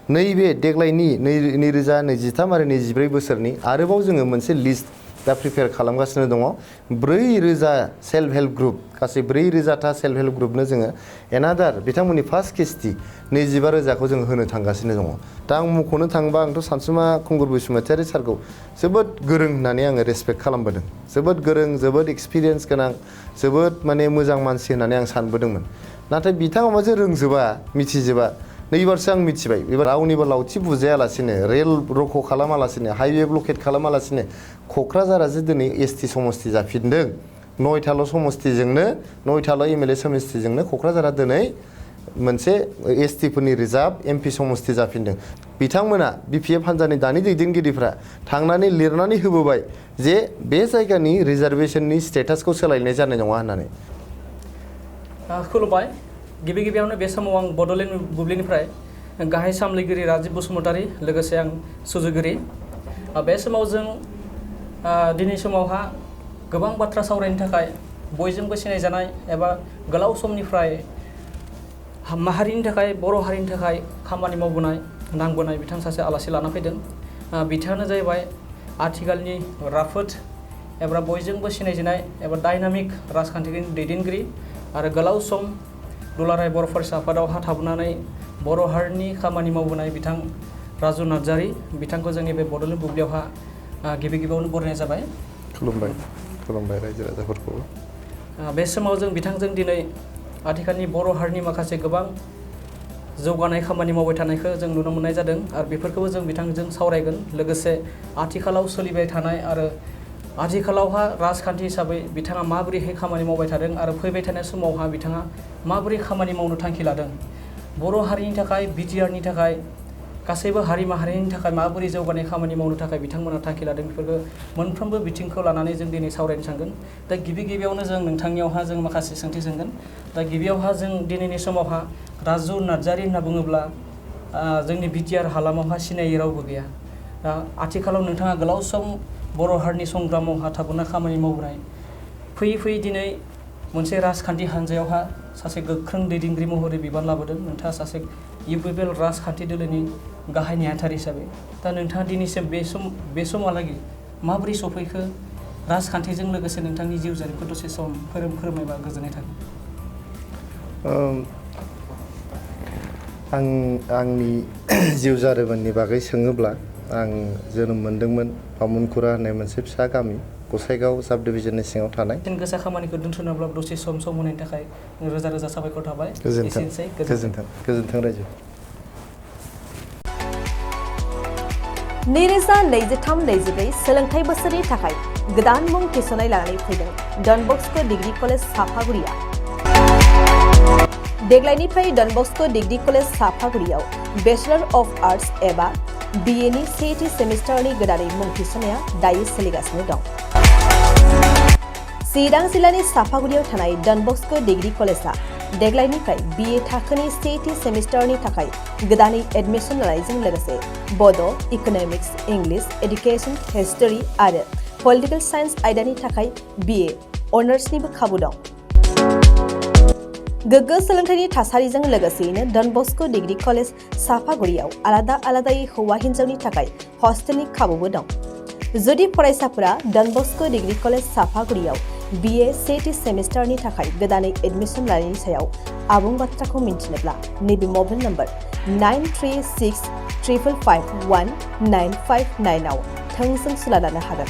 नैबे देग्लायनि 2023 आरो 24 बोसोरनि आरोबाव जोङो मोनसे लिस्ट दा प्रिपेयार खालामगासिनो दङ 4,000 सेल्फ हेल्प ग्रुप गासै 4,000टा सेल्फ हेल्प ग्रुपनो जोङो एनादार बिथांमोननि फार्स्ट किस्ति 25,000खौ जों होनो थांगासिनो दङ दा आं मुंख'नो थांबा आंथ' सानसुमा खुंगुर बसुमतारी सारखौ जोबोद गोरों होननानै आङो रेसपेक्ट खालामबोदों जोबोद गोरों जोबोद एक्सपिरियेन्स गोनां जोबोद माने मोजां मानसि होननानै आं सानबोदोंमोन नाथाय बिथाङा मा जे रोंजोबा मिथिजोबा नैबारसो आं मिथिबाय एबार रावनिबो लावथि बुजायालासिनो रेल रख' खालामालासिनो हाइवे ब्लकेट खालामालासिनो क'क्राझारा जे दिनै एसटि समस्ति जाफिनदों 9थाल' समस्तिजोंनो 9थाल' एमएलए समस्तिजोंनो क'क्राझारा दिनै मोनसे एसटिफोरनि रिजार्भ एमपि समस्ति जाफिनदों बिथांमोना बिपिएफ हान्जानि दानि दैदेनगिरिफ्रा थांनानै लिरनानै होबोबाय जे बे जायगानि रिजार्भेशननि स्टेटासखौ सोलायनाय जानाय नङा होननानै खुलुमबाय गिबि गिबियावनो बे समाव आं बड'लेण्ड बुब्लिनिफ्राय गाहाय सामलायगिरि राजिब बसुमतारी लोगोसे आं सुजुगिरि बे समाव जों दिनै समावहा गोबां बाथ्रा सावरायनो थाखाय बयजोंबो सिनायजानाय एबा गोलाव समनिफ्राय माहारिनि थाखाय बर' हारिनि थाखाय खामानि मावबोनाय नांबोनाय बिथां सासे आलासि लाना फैदों बिथाङानो जाहैबाय आथिखालनि राफोद एबा बयजोंबो सिनायजानाय एबा डायनामिक राजखान्थिगिरि दैदेनगिरि आरो गोलाव सम दुलाराय बर' फरायसा आफादावहा थाबोनानै बर' हारिनि खामानि मावबोनाय बिथां राजु नार्जारी बिथांखौ जोंनि बे बड'लेण्ड बुब्लियावहा गिबि गिबियावनो बरायनाय जाबाय खुलुमबाय रायजो राजाफोरखौ बे समाव जों बिथांजों दिनै आथिखालनि बर' हारिनि माखासे गोबां जौगानाय खामानि मावबाय थानायखौ जों नुनो मोननाय जादों आरो बेफोरखौबो जों बिथांजों सावरायगोन लोगोसे आथिखालाव सोलिबाय थानाय आरो आथिखालावहा राजखान्थि हिसाबै बिथाङा माबोरैहाय खामानि मावबाय थादों आरो फैबाय थानाय समावहा बिथाङा माबोरै खामानि मावनो थांखि लादों बर' हारिनि थाखाय BTRनि थाखाय गासैबो हारि माहारिनि थाखाय माबोरै जौगानाय खामानि मावनो थाखाय बिथांमोना थांखि लादों बेफोरखौ मोनफ्रोमबो बिथिंखौ लानानै जों दिनै सावरायनो सानगोन दा गिबियावनो जों नोंथांनियावहा जों माखासे सोंथि सोंगोन दा गिबियावहा जों दिनैनि समावहा राजु नार्जारी होनना बुङोब्ला जोंनि BTR हालामावहा सिनायै रावबो गैया दा आथिखालाव नोंथाङा गोलाव सम बर' हारिनि संग्रामावहा थाबोना खामानि मावनाय फैयै दिनै मोनसे राजखान्थि हान्जायावहा सासे गोख्रों दैदेनगिरि महरै बिबान लाबोदों नोंथाङा सासे UPPL राजखान्थि दोलोनि गाहाय नेहाथारि हिसाबै दा नोंथाङा दिनैसिम बे समहालागै माबोरै सफैखो राजखान्थिजों लोगोसे नोंथांनि जिउ जारिमिनखौ दसे सम फोरमायबा गोजोननाय थागोन आंनि जिउ जारिमिननि बागै सोङोब्ला आं जोनोम मोन्दोंमोन बामुनखुरा होननाय मोनसे फिसा गामि गसाइगाव साब डिभिजननि सिङाव थानाय गोसा खामानिखौ दोनथ'नोब्ला दसे सम होनायनि थाखाय रोजा रोजा साबायखर थाबाय गोजोन्थों रायजो 2023-24 सोलोंथाइ बोसोरनि थाखाय गोदान मुं थिसननाय लानानै फैदों डन बस्क' डिग्री कलेज साफागुरिया देग्लायनिफ्राय डन बस्क' डिग्री कलेज साफागुरियाव बेचलर अफ आर्ट्स एबा BAनि सेथि सेमिस्टारनि गोदानै मुं थिसननाया दायो सोलिगासिनो दं चिरां जिल्लानि साफागुरियाव थानाय डन बस्क' डिग्री कलेजआ देग्लायनिफ्राय BA थाखोनि सेथि सेमिस्टारनि थाखाय गोदानै एडमिशन लानायजों लोगोसे बड', इक'नमिक्स, इंलिश, एडुकेशन, हिस्टरी आरो पलिटिकल साइन्स आयदानि थाखाय BA अनार्सनिबो खाबु दं गोग्गो सोलोंथाइनि थासारिजों लोगोसेयैनो डन बस्क' डिग्री कलेज साफागुरियाव आलादायै हौवा हिन्जावनि थाखाय हस्टेलनि खाबुबो दं जुदि फरायसाफोरा डन बस्क' डिग्री कलेज साफागुरियाव BA सेथि सेमिस्टारनि थाखाय गोदानै एडमिशन लानायनि सायाव आबुं बाथ्राखौ मिन्थिनोब्ला नैबे मबाइल नम्बर 9365551959 आव थोंजों सुला लानो हागोन